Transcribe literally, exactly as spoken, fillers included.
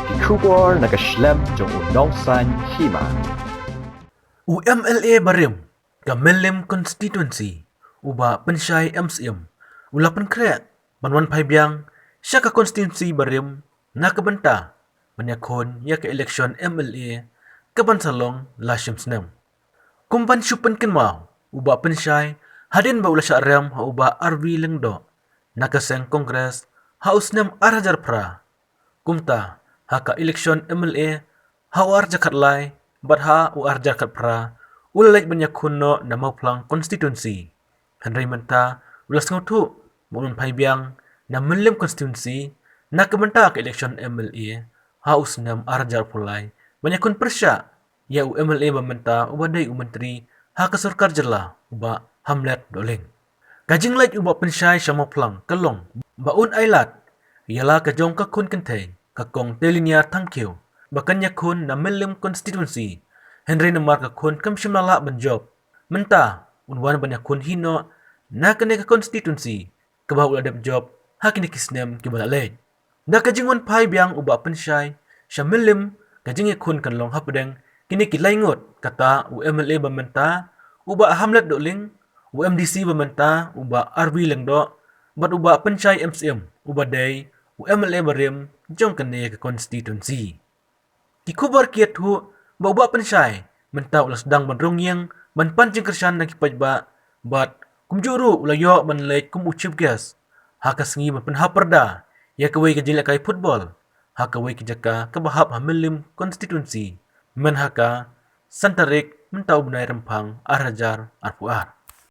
Ki khubor na ka shlem jong u nongsan hima. U M L A barim ka Mylliem constituency, u Bah Pynshai M Syiem, u la pynkhreh ban wan phai biang sha ka constituency barim na ka bynta ban ïakhun ïa ka election M L A ka ban sa long la shim snem. Kum ban shu pynkynmaw, u Bah Pynshai, hadien ba u la shah rem ha u Bah R V Lyngdoh na ka seng Congress ha u snem ar hajar phra, kumta ha ka election M L A ha u ar hajar khatlai bad ha u ar hajar khatphra, u la leit ban ïakhun noh na Mawphlang constituency. Hynrei mynta u la sngewthuh ba un phai biang na Mylliem constituency na ka bynta ka election M L A ha u snem ar hajar arphew lai ban ïakhun pyrshah ïa u M L A ba mynta uba dei u myntri ha ka sorkar jylla, u Bah Hamlet Dohling. Ka jingleit u Bah Pynshai sha Mawphlang ka long ba un ailad ïa la ka jong ka khun kynthei, ka Kong Telinia Thangkhiew, ba kan ïakhun na Mylliem constituency. Hynrei namar ka khun kam shym la lah ban jop, mynta un wan ban ïakhun hi noh na kane ka constituency kaba u la dep jop ha kine ki snem kiba la leit. Da ka jingwan phai biang u Bah Pynshai sha Mylliem, ka jingïakhun kan long hapdeng kine ki lai ngut, kata u M L A ba mynta, u Bah Hamlet Dohling, u M D C ba mynta, u Bah R V Lyngdoh, bad u Bah Pynshai M Syiem, uba dei u M L A barim jong kane ka constituency. Ki khubor ki ïathuh ba u Bah Pynshai mynta u la sdang ban rung ïing ban pan jingkyrshan na ki paidbah, bad kumjuh ruh u la ïoh ban leit kum u chief guest ha ka sngi ban pynhap pyrda ïa kawei ka jinglehkai football ha kawei ka jaka kaba hap ha Mylliem constituency, mynha ka san tarik mynta u bnai Rymphang ar hajar arphew ar.